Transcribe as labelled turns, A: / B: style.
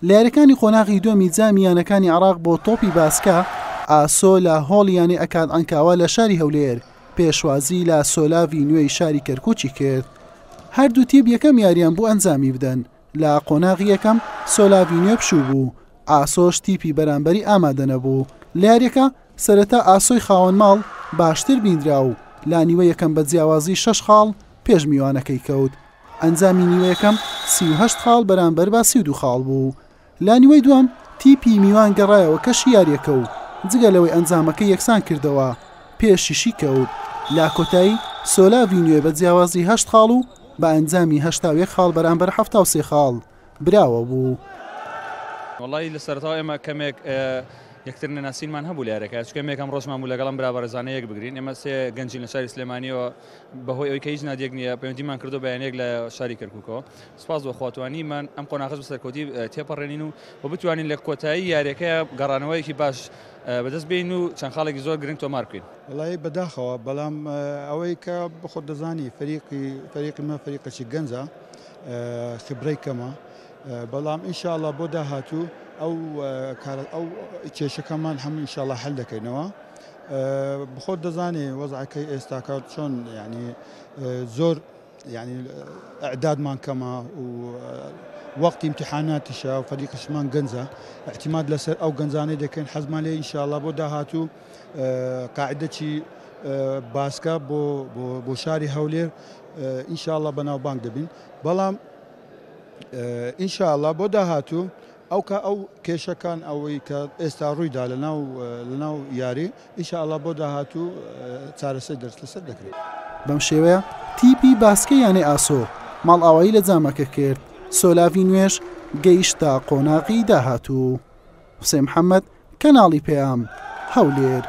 A: لە یاریەکانی قۆناغی دووەمی جامی یانەکانی عێراق بۆ تۆپی باسکە، ئاسۆ لە هۆڵی یانەی ئەکاد عەنکاوە لە شاری هەولێر پێشوازی لە سۆلاڤی نوێی شاری کەرکوکی کرد. هەردوو تیپ یەکەم یاریان بوو ئەنجامی بدەن، لە قۆناغی یەکەم سۆلاڤی نوێ پشوو بوو، ئاسۆش تیپی بەرامبەری ئامادەنەبوو. لە یاریەکە سەرەتا ئاسۆی خاوەن ماڵ باشتر بینرا و لە نیوەی یەکەم بە جیاوازی شەش خاڵ پێش میوانەکەی کەوت. ئەنجامی نیوە یەکەم 38 خاڵ بەرامبەر بە 32 خاڵ بوو. لە نیوەی دووەم تیپی میوان گەڕایەوە کەشی یارییەکە و جگە لەوەی ئەنجامەکەی یەکسان کردەوە، پێشیشی کەوت. لە کۆتایی سۆلاڤی نوێ بە جیاوازی هەشت خاڵ و بە ئەنجامی 81 خاڵ بەرامبەر 73 خاڵ براوە بوو.
B: وەڵایی لە سەرەتاوە ئێمە کەمێک یەکتر نەناسینمان هەبوو لە یاریەکە، چونکە ئێمە یەکەم ڕۆژمان بوو لەگەڵ ئەم برا بەڕێزانە یەک بگرین. ئێمە سێ گەنجین لە شاری سلێمانیەوە، بەهۆی ئەوەی کە هیچ نادیەک نییە پەیوەندیمان کردو بە یانەیەک لە شاری کەرکوکەوە. سوپاس بۆ خوا توانیمان ئەم قۆناغەش بە سەرکەوتی تێپەڕێنین و و بتوانین لە کۆتایی یاریەکە گەڕانەوەیەکی باش بەدەست بێین و چەند خاڵێکی زۆر گرنگ تۆمار بکەین.
C: وەڵایی بەداخەوە بەڵام ئەوەی کە بەخۆت دەزانی فەریقی فەریقی مە فەریقێکی گەنجە خبرەی کەمە بەڵام ئینشاءاللە بۆ داهاتوو ئەو کارە ئەو کێشەکەمان هەموو ئینشاءاللە حل دەکەینەوە. بخۆت دەزانی وەزعەکەی ئێستاکە چۆن یعنی زۆر یعنی ئەعدادمان کەمە و وەختی امتحاناتیشە و فەریقشمان گەنجە احتیماد لەسەر ئەو گەنجانەی دەکەین حەزمان لێ ئینشاءاللە بۆ داهاتوو قاعدەکی باسکە بۆ بۆ شاری هەولێر ئینشاءاللە بەناوبانگ دەبین بەڵام ئینشاءاللە بۆ داهاتوو ئەو کە ئەو کێشەکان ئەوەی کە ئێستا ڕوویدا لە ناو لە ناو یاری ئینشاءاللە بۆ داهاتوو چارەسەری دەست لەسەر دەکرێت.
A: بەم شێوەیە تیپی باسکەی یانەی ئاسۆ ماڵئاوایی لە جامەکە کرد، سۆلاڤی نوێش گەیشتە قۆناغی داهاتوو. حوسێن محەمەد، کەناڵی پەیام، هەولێر.